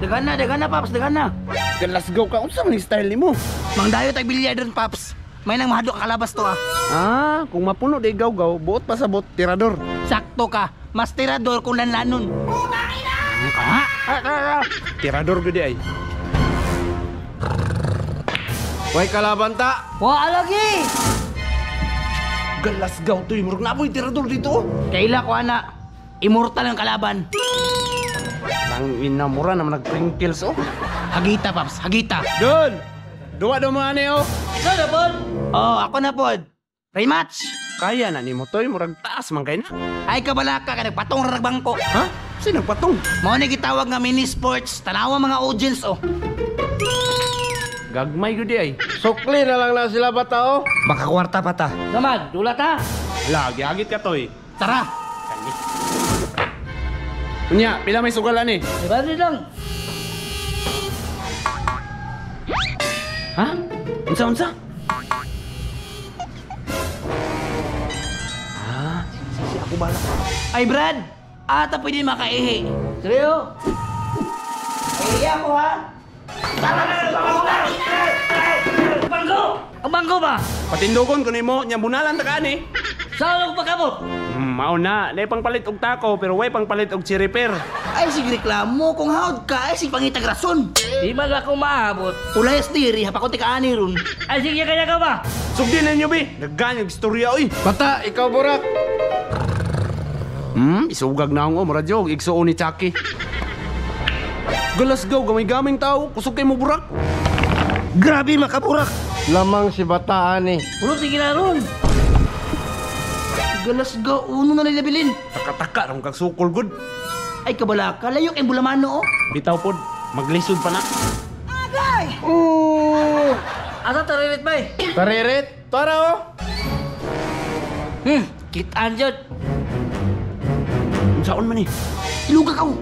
Daghan na, daghan na, Paps, daghan na. Galasgaw ka, unsa man style nimo? Mangdayo tag bilyar dun, Paps. May nang mahadlok kalabas to ah. Ah, kung mapuno di gaw-gaw, buot pa sa bot, tirador. Sakto ka. Mas tirador kung lanlanon. Ah, ah, ah. Tirador gud ay. Way kalaban ta. Wa lagi. Galasgaw to, murag napoy tirador dito. Kaila ko ana. Immortal ang kalaban. Tang ina mura naman nagprinkles oh. Hagita, Paps, hagita. Dol. Duwa daw mga ani oh. Ikaw na pod. Oh, ako na pod. Rematch. Kaya na nimo toy, murag taas man kay na. Ay kabalaka ka nagpatong ra nagbangko. Ha? Sino nagpatong? Mao ni gitawag nga mini sports. Tanawa mga audience oh. Gagmay gud ay. Sukli na lang na sila bata oh. Baka kwarta pa ta. Naman, dula ta. Lagi agit ka toy. Tara. Unya, pila may sugal ani? Diba lang. Ha? Unsa unsa? Ah, sige ako bala. Ay Brad, ata pwede makaihi. Seryo? Ay ako ha. Bangko! Ang bangko ba? Patindugon ko nimo, nya bunalan ta ka ani. Saan ako pagkabot? Mao na, nay pangpalit og tako pero way pangpalit og chiriper. Ay sige reklamo kung hawd ka ay sige pangitag rason. Di man ako maabot. Ulayas diri hapakot ka ani ron. Ay sige kaya ka ba? Sugdin ninyo bi, nagganyo istorya oy. Bata, ikaw burak. Isugag na ako, mura jog, igsuon ni Chucky. Galasgaw, gamay-gaming tao, kusog kay mo burak. Grabe makaburak. Lamang si bata ani. Puro tingin na ron. Galasgaw uno na nilabilin. Taka-taka rong kag sukol gud. Ay kabalaka layo kay bulamano oh. Bitaw pod, maglisod pa na. Agay! Ooh. Asa taririt ba eh? Taririt, tara oh. Kitaan yun. Unsaon man ni? Iluga ka oh.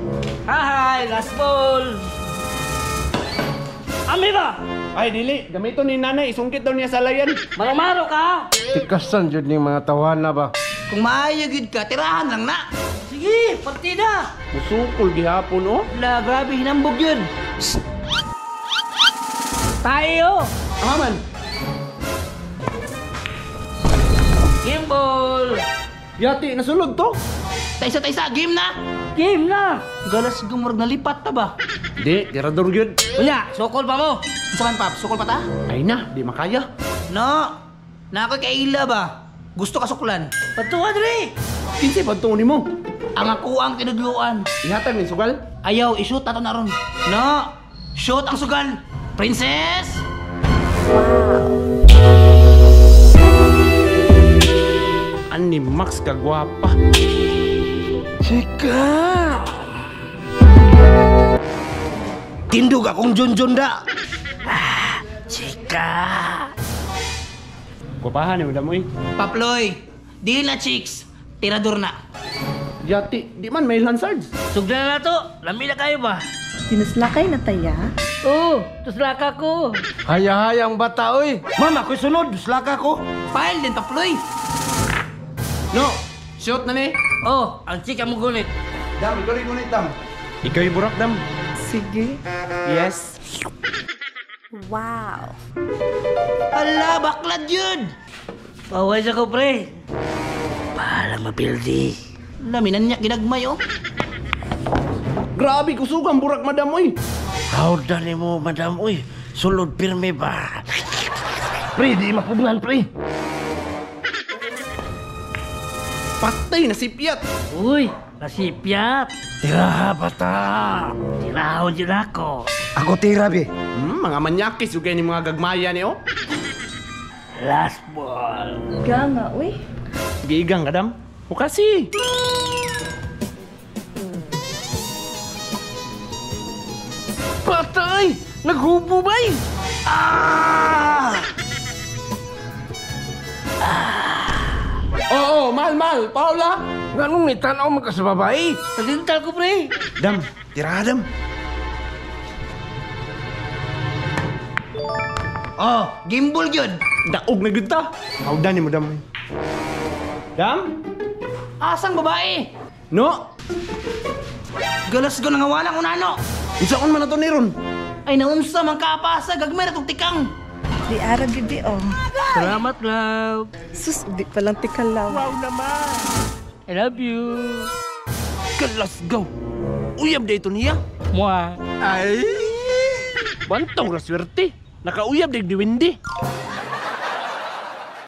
Hi, last ball. Ami ba? Ay dili, gamito ni nanay, isungkit daw niya sa layan. Marumaro ka? Tikasan jud ning mga tawahan na ba. Kung maayo gyud ka, tirahan lang na. Sige, partida. Musukol gihapon oh. La, grabe hinambog yun. Tayo. Ama man. Game ball. Yati nasulod to. Taysa taysa game na. Game na. Galas gumurag nalipat ta ba? Di, tirador gyud. Unya, sokol pa mo. Unsa man Paps, sukol pa ta? Ay na, di makaya. No. Na ako kaila ba? Gusto ka suklan? Patuwa diri. Kinsa pa to nimo? Ang ako ang tinudluan. Ihatag ni sugal. Ayaw, i-shoot ato na ron. No. Shoot ang sugal. Princess! Ani Max kagwapa. Chika. Tindog akong junjun da. Ah, chika. Gwapahan ni madam oy. Paploy, di na chicks. Tirador na. Yati, di man may Lansards. Sugdan na to. Lami na kayo ba? Tinuslakay na taya? Oo, tuslaka ko. Haya-hayang bata oy. Ma'am, ako'y sunod. Slaka ko. File din, Paploy. No, shoot na ni. Oh, ang chika mo gunit. Dam, ikaw rin gunit, dam. Ikaw yung burak dam. Sige. Yes. Wow. Ala, baklad yun. Paway sa ko, pre. Parang mapildi. Laminan niya, ginagmay oh. Grabe kusog ang burak madam oy. How dali mo, madam? Uy, sulod pirmi ba? Pre, di mapugnan, pre. Patay na si Piat. Uy, nasipyat. Tiraha, bata. Tirahon din ako. Ako tira, be. Mga manyakis yung ni mga gagmaya ni oh. Last ball. Ganga, uy. Giigang ka dam. Bukasi. Patay! Naghubo ba eh? Ah! Oo, mahal mahal. Paula. Nganong ni tan-aw man ka sa babae? Sa dental ko, pre. Dam, tira dam. Oh, gimbal yun. Daog na gud ta. Hawdan ni mo dam. Dam? Asang babae? No. Galas ko nangawalang unano. Unsaon man ato ni ron? Ay naunsa man kapasa gagmay ra tong tikang. Di ara bibi oh. Salamat, love. Sus, di pa lang tikalaw. I love you. Kalasgaw. Uyab dito niya. Mua. Ay! Bantong ra swerte. Nakauyab dig di Wendy.